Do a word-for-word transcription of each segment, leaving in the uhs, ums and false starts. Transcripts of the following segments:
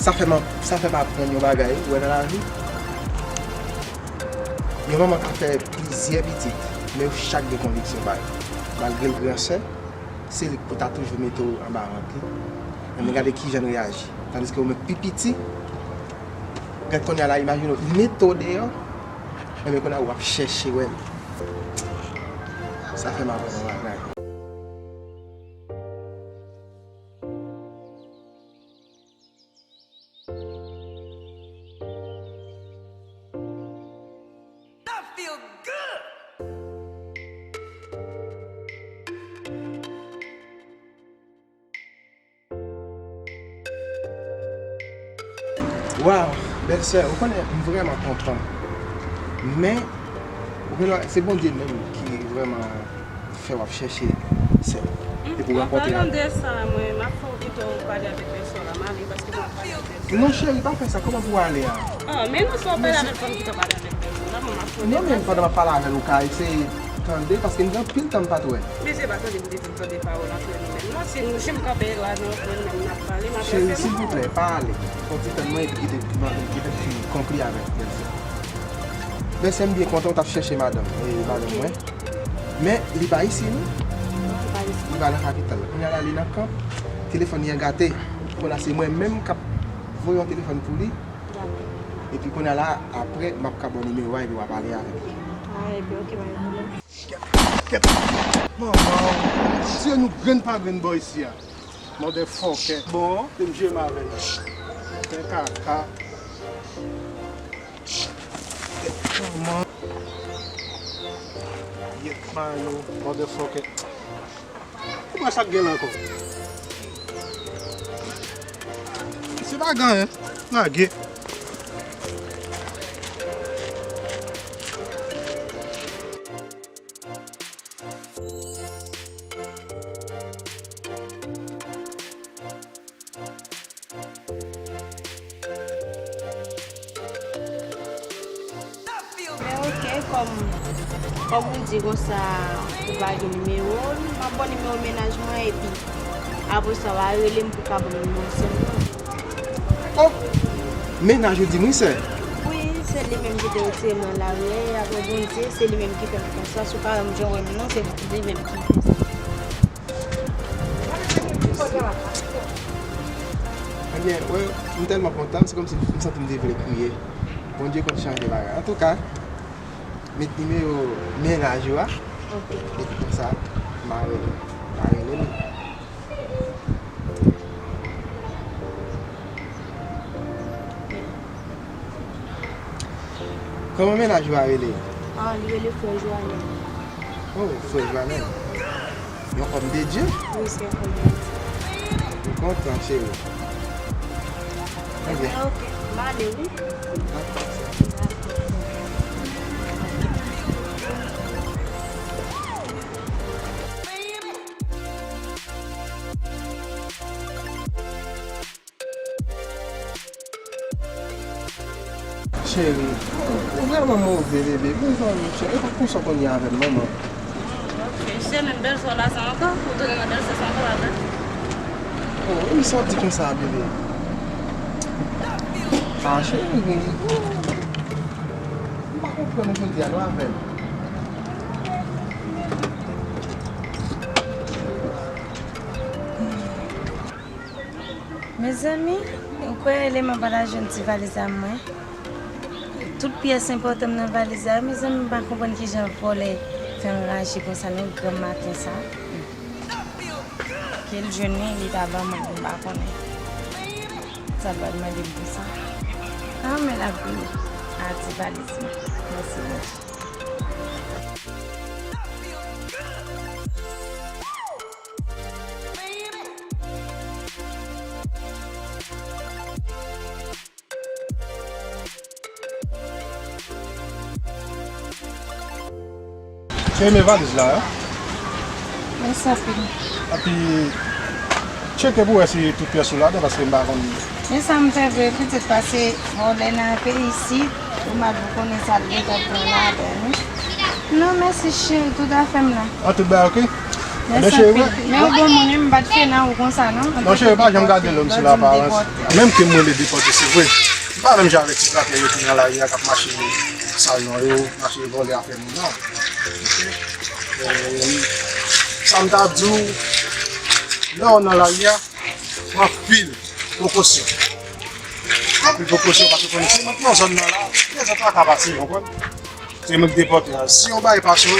Sa fè m, sa fè m aprann yon bagay, ou wè, nan lavi. Yon manman ka fè plizyè pitit, men yo chak gen konviksyon pa yo. Malgre l gran sè, se li ki pou ta toujou mete w anba vant li. Enben, gade kijan l reyaji. Tandiske ou menm pi piti, gad kounye a la, imajine w, li mete w deyò, enben, kounye a w ap chèche wè l. Sa fè m aprann yon bagay. Waw, bèlsè, ou konnen, m vrèman kontan. Men, ou konnen, se Bondye menm ki vrèman fè w ap chèche sè w. Epi w rankontre avè l. An palan de sa, mwen, m ap fè w kite w pale avèk bèlsè w la, m ale, paske m ap pale avèk bèlsè w. Non, cheri, pa fè sa. Kòman pou w ale a? Ah, men non, si w ap pale avè l, fò m kite w pale avè l. Non, men pandan m ap pale avè l, ou ka eseye tande, paske m gen anpil tan m pa t wè l. Mesye pa tande m te fin tande pawòl antre nou menm. Non, si nou, si m kanpe la, nou antre nou menm, n ap pale, m ap... Cheri, silvouplè, pa ale. Fò w ti tann mwen epi kite, kite m fin konkli avèk bèlsè. Bèlsè, m byen kontan w t ap chèche madanm, e, madanm mwen. Men, li pa isi, non. Non, li pa isi. Li pa nan kapital. Kounye a la, li nan kanp. Telefòn li an gate. Kounye a, se mwen menm k ap voye yon telefòn pou li. Dakò. Epi kounye a la, apre, m ap ka ba w nimewo a, epi w a pale avè l. Ah, epi, ok, pa gen pwoblèm. Kèt, kèt. Manman, se nou grenn pa grenn bò isi a. Motherfucker. Bon, te m jwe m avè l. Fè kaka. Manman. Yèt malo, motherfucker. Ou wè sa k gen la ankò? Se pa gen anyen. Lage. Men ok, kòm, kòm ou di konsa, ou pa gen nimewo l, m ap ba w nimewo mennaj mwen, epi apre sa, w a rele m pou w ka ban m nimewo sè m nan. Oh! Mennaj ou di m wi, sè? Wi, se li menm ki te retire m nan lari a, e apre Bondye, se li menm ki fè m konsa, si w pa wè m jan w wè m nan, se li menm ki fè sa. Ebyen, wè, m tèlman kontan, se kòmsi m santi m te vle kriye. Bondye konn chanje bagay. Antouka, met nimewo mennaj ou a. Ok. Epi konsa, m a rele, m a rele li. Kòman mennaj ou a rele? Ah, li rele frè Joanel. Oh, frè Joanel. Yon homme de Dieu? Wi, se yon homme de Dieu. M kontan, cheri. Ebyen, ok. M ale, wi. Dakò, sè. Cheri, ou vrèman move, bebe. Bebe, cheri, e pa konsa w konn ye avè m, manman. Ok, se menm bèlsè w la sa ankò? Ou tounen nan bèlsè sa ankò avè l? Oh, e sa w ap di konsa, bebe? Ah, cheri, m pa konprann ou jodi a non avè l. Mezanmi, ou kwè Elema pa ta jwenn ti valiz a mwen? Tout pyès enpòtan m nan valiz la, mezanmi, m pa konprann kijan vòlè fè anraje konsa nan granmaten sa. Ke l jwenn li, li ta ban mwen, m pa konnen. Sa l pral mande m pou sa. Ah, men l ap vini. A, ti valiz mwen. Mèsi bondye. Cheri, men valiz la, wi. Mèsi anpil. Epi, tcheke pou wè si tout pyès ou ladan, paske m pa konn. Men sa m fè vre, pitit, pase vòlè nan peyi isit, ou mal pou konnen sa l gentan pran ladan, wi. Non, mèsi, cheri, tout afè m la. An tout bagay, ok? Men cheri, men ou bon moun, wi, m pa t fè nan ou konsa, non. Non, cheri, pa janm gade lòm sou laparans. Menm ke m rele depòte, se vre. M pa menm jan avèk ti kratè yo ki nan lari a, k ap mache sal non yo, mache vòlè afè moun, non. E, sa m ta di w, lè w nan lari a, pran anpil prekosyon. Anpil prekosyon, paske w konnen si w nan zòn nan la, gen zòt la ka pase, w konprann? Se mwen ki depòte a. Si yon bagay pase w,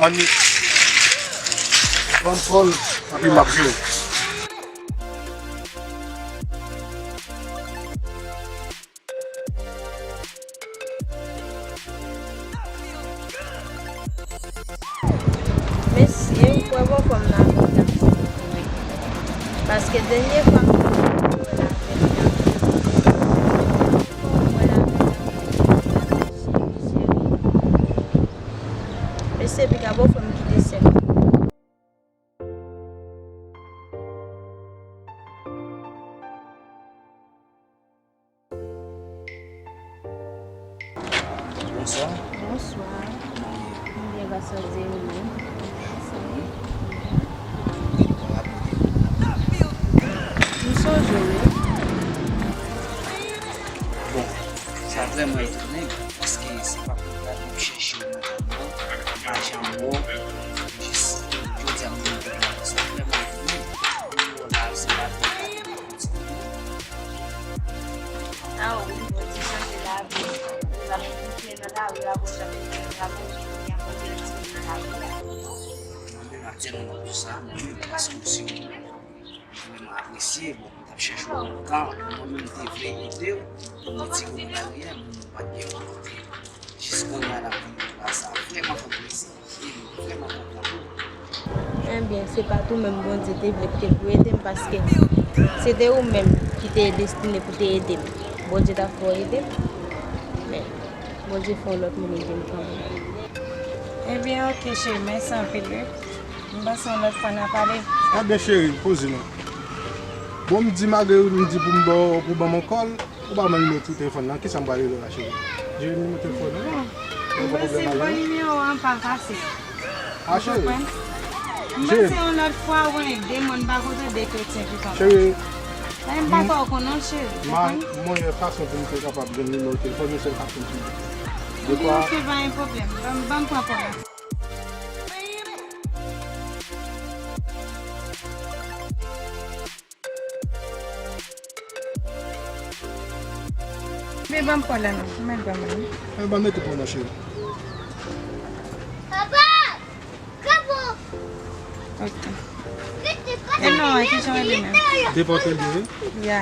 annik ban m kòl, anpi m ap jere w. Mesye, ou kwè bòkò m nan avè w t ap fè m kouri? Paske dènye fwa m te wè l avè m nan, dènye fwa m wè l avè m nan, cheri, cheri. Mesye, piga bòkò m kite sè m. Bonswa. Bonswa. Kòman w ye? M byen, pastè, ou menm? Wi. Ou raple w de mwen? M sonje w, wi. Bon, sa vrèman etone m, paske se pa pou gade m chèche w nan zòn nan, m pa janm wè w, jis jodi a m vin kote w la, sa vrèman etone m. Ou la, se pa pou gade m. A wi, Bondye chanje lavi m. L ap bouke nan lari a, bon jan m te di a, Bondye retire m nan lari a. Mwen menm aktyèlman m ap di sa, mwen menm, paske w se yon moun mwen apresye, bon, mwen t ap chèche w lontan, mwen menm m te vle ede w, pou retire w nan lari a, men nou pa t gen yon kote. Jis kounye a n ap vin la, sa vrèman fè m plezi. Vrèman kontan. Ebyen, se pa t ou menm Bondye te vle pou te pou ede m, paske se te ou menm ki te destine pou te ede m. Bondye ta fè w ede m, men Bondye fè yon lòt moun ede m kanmenm. Ebyen, oke, cheri, mèsi anpil, wi. M panse yon lòt fwa n a pale. Ebyen, cheri, poze non. Bon, m di malgre m di pou m ba w, pou ban m yon kòl, ou pa ban m nimewo telefòn nan, kisa m pral rele w la, cheri? Jere nimewo telefòn nan. Bon, m panse bon nimewo an pa fasil. A, cheri. Ou konprann? M panse yon lòt fwa, ou gen de moun pa kontan de kretyen ki kontan. Cheri. Men m pa fè w konnen, cheri. Ou konprann? Mwen gen fason pou m te kapab jwenn nimewo telefòn, yon sèl fason pou m. Ebyen, oke, pa gen pwoblèm. Ban m, ban m pran kòl la. Men ban m kòl la non, mèt ban mwen. Mwen ban mete pou nou, cheri. Papa! Kapo! Ok. E non, e ki jan w rele menm? Depòte l ye, wi. Ya.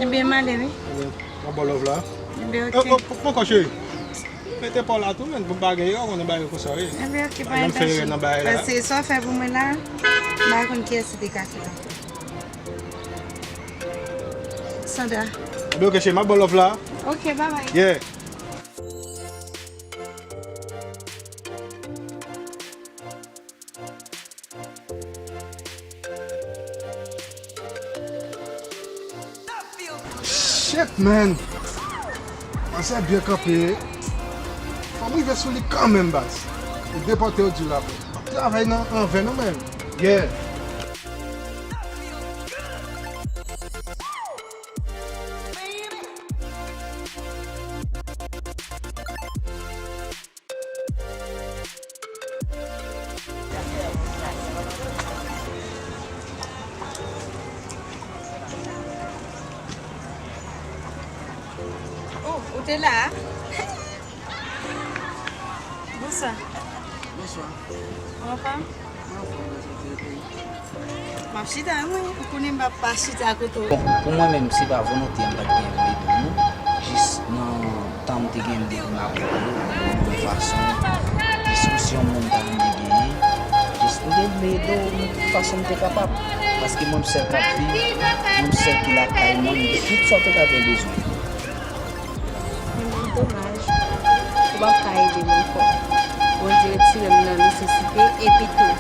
Ebyen, m ale, wi. Ebyen, mwen ba w love la. Ebyen, ok. Eh, oh, poko, cheri. Mete pa w la tou, men, pou bagay yo, konnen bagay yo konsa, wi. Ebyen, ok, pa gen pwoblèm. Paske sa w fè pou mwen la, m pa konn kiyès ki te ka fè l ankò. Sandra. Ebyen, ok, cheri, m ap ba w love la. Ok, bye bye. Yeah. Shit, man! Manzè byen kanpe. Fò m rive sou li kanmenm, baz. E depòte yo di la. M ap travay nan anvè nou menm. Yeah. Oh, ou te la a? Bonswa. Bonswa. Ou anfòm? Mwen anfòm, mwen santi. M ap chita, wi. Ou konnen m p ap pa chita kote w. Bon, pou mwen menm, se pa volonte a m pa t gen pou ede w, non. Jis nan tan m te gen, m te vin akote w, yon fason, jis ou se yon moun m ta renmen genyen. Jis m te vle ede w, yon fason m te kapab. Paske mwen m sèl k ap viv, mwen m sèl ki lakay mwen, m gen tout sa w te ka gen bezwen. Men domaj, ou p ap ka ede m ankò. Bondye retire m nan nesesite, epi tou,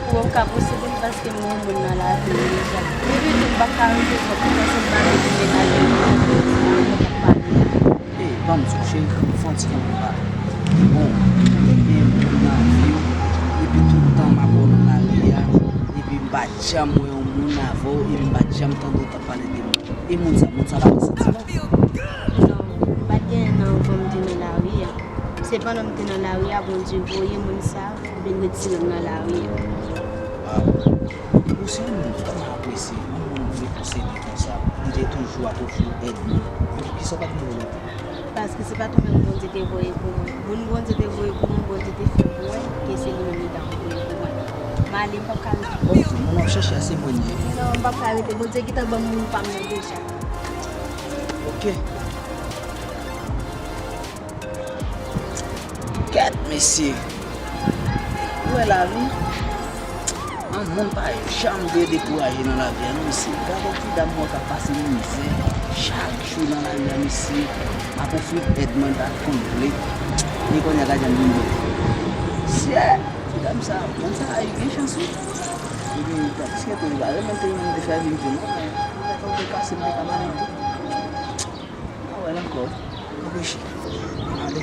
ou p ap ka posede m paske m gen yon moun nan lavi m deja. Epi tou, m p ap ka rete sòt, m panse m pa vle tounen nan lè m nan, m p ap pale. Hey, Fanm sou cheri, fè yon ti kanpe pa. Bon, ou te gen moun nan vi w, epi tout tan m ap wè w nan lari a, epi m pa janm wè yon moun avè w, epi m pa janm tande w t ap pale de moun. E moun sa, moun sa pa gen santiman? Non, m pa t gen nan anvan m te nan lari a. Se pandan m te nan lari a, Bondye voye moun sa, vin retire m nan lari a. Waw. Ou se yon moun m tèlman apresye, yon moun m vle posede konsa. M te toujou ap ofri w èd mwen. Epi poukisa w pa t vle volonte? Paske se pa t ou menm Bondye te voye pou mwen. Moun Bondye te voye pou mwen, Bondye te fè m wè ke se li menm li t ap voye pou mwen. M ale, m p ap ka rete. Bon, moun w ap chèche a se mwen li ye. Non, m p ap ka rete. Bondye gentan ban m moun pa m nan deja. Ok. Kèt, mesye! Ou wè lavi? Yon moun pa janm dwe dekouraje nan lavi a, non, mesye. Gade yon ti dam mwen k ap pase mizè chak jou nan lari a, mesye. Ap ofri èd mwen, pa konn vle. E kounye a, gade jan l vin vre. Syè! Ti dam sa, moun sa a gen chans, wi. Epi, paske tou li pa renmen te moun te fè vin pou mwen, men mwen te kase, m te ka mare tou. A wè l ankò. Anpeche. Ale.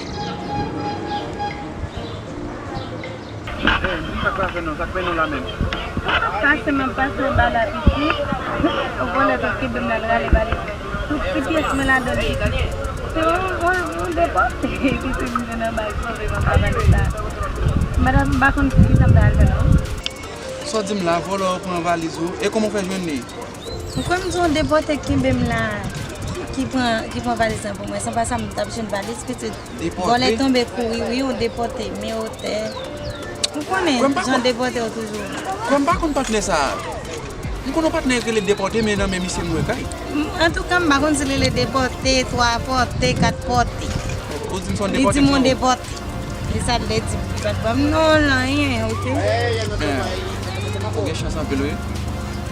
Ey, sa k pase non? Sa k mennen w la menm? Pase m ap pase anba la piti. Yon vòlè t ap kenbe m la, l rale valiz mwen. Tout ti pyès mwen ladan l. Se yon, yon, yon depòte. Epi se m jwenn anba l sove m anba valiz la. Madanm, m pa konn kisa m ta al fè non. Sa w di m la, vòlè w pran valiz ou. E kòman w fè jwenn li? Ou kwè m di yon depòte k kenbe m la, ki pran, ki pran valiz lan pou mwen. San pa sa, m t ap jwenn valiz pitit. Depòte? Vòlè tonbe kouri, wi, yon depòte, men otè. Ou konnen jan depòte yo toujou. Kwè m pa konn patnè sa a. M konn yon patnè ki rele depòte, men nan men misye m wè kay. M, antouka, m pa konn si l rele depòte, twa pòte, kat pòte. Ou di m se yon depòte, m se yon depòte. E sa l te di, li pa t ban m non, l anyen, oke? Men, ou gen chans anpil, wi.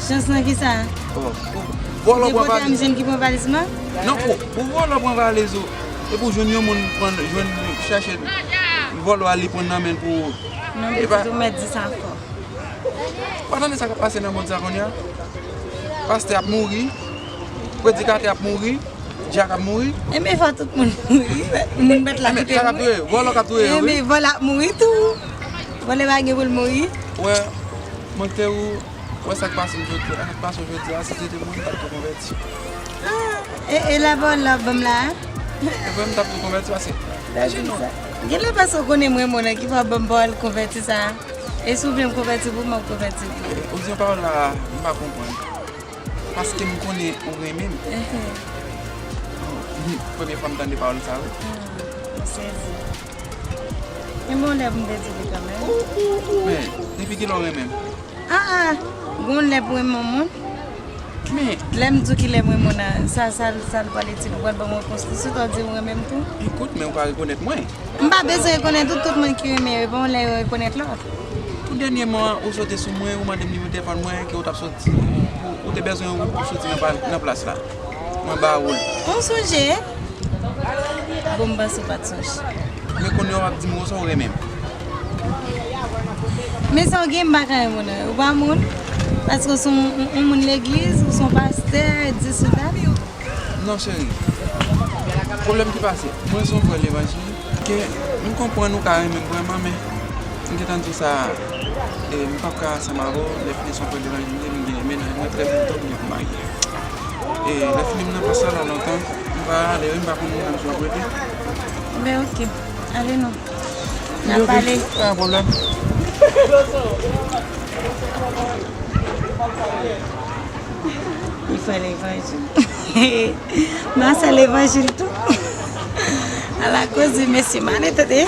Chans nan kisa? Oh, pou vòlò pran valiz. Depòte a m jwenn ki pran valiz mwen? Non, pou, pou vòlò pran valiz ou. E pou jwenn yon moun pran, jwenn, chache vòlò a li pran nan men l pou ou. Non, pitit, ou mèt di sa ankò. Ou pa tande sa k ap pase nan mond sa kounye a? Pastè ap mouri, predikatè ap mouri, dyak ap mouri. Enben, fò tout moun mouri. Moun mèt la kite mouri. Enben, sa k ap touye yo? Vòlò k ap touye yo, wi. Enben, vòlò ap mouri tou. Vòlè pa gen pou l mouri. Wè, mwen te ou, wè sa k pase m jodi a, sa k pase w jodi a, si se te mwen, m t ap tou konvèti. Ah, e, e la vòlò ap ban m la a? E vre, m t ap tou konvèti, pase. Genlè paske w konnen m renmen w nan ki fè w ban m pawòl konvèti sa a. E si w vle m konvèti pou ou, m ap konvèti pou ou. Ou di yon pawòl la, m pa konprann. Paske m konnen ou renmen m. Enhen. Premye fwa m tande pawòl sa, wi. Ah, m sezi. Men bon, lè pou m te di li kanmenm. Men, depi kilè w renmen m? Ah, ah, gon lè pou renmen yon moun. Men lè m di w kilè m renmen w nan, sa, sa, sa l pral itil ou pral ban m repons li, si w ta di w renmen m tou. Ekout, men ou pa rekonèt mwen. M pa bezwen rekonèt ou, tout moun ki renmen yo, e pa yon lè yo rekonèt lòt. Tou dènyèman, ou sote sou mwen, ou mande m nimewo telefòn mwen, ke ou t ap soti, ou, ou te bezwen yon wout pou soti nan pa-, nan plas la. Mwen ba ou l. Ou sonje? Bon, m panse w pa t sonje. Men kounye a w ap di m konsa ou renmen m. Men sa w gen, m pa ka renmen w non. Ou pa moun, paske w se yon, yon, yon moun legliz, ou se yon pastè, dis ou dat. Non, cheri. Pwoblèm ki pase, mwen se yon frè levanjil, ke m konprann ou ka renmen m vrèman, men m gentan di w sa, e, m p ap ka ansanm avè w, lè fini se yon frè levanjil m ye, m gen mennaj mwen, trè byento m gen pou marye. E, lè fini m nan plas la, la lontan, m va ale, wi, m pa konn nan ki w ap rete. Ben, oke. Ale non. N ap pale. Pa gen pwoblèm. Li fè levanjil. Nan se levanjil tou. Ala koze, mesye, m ale tande.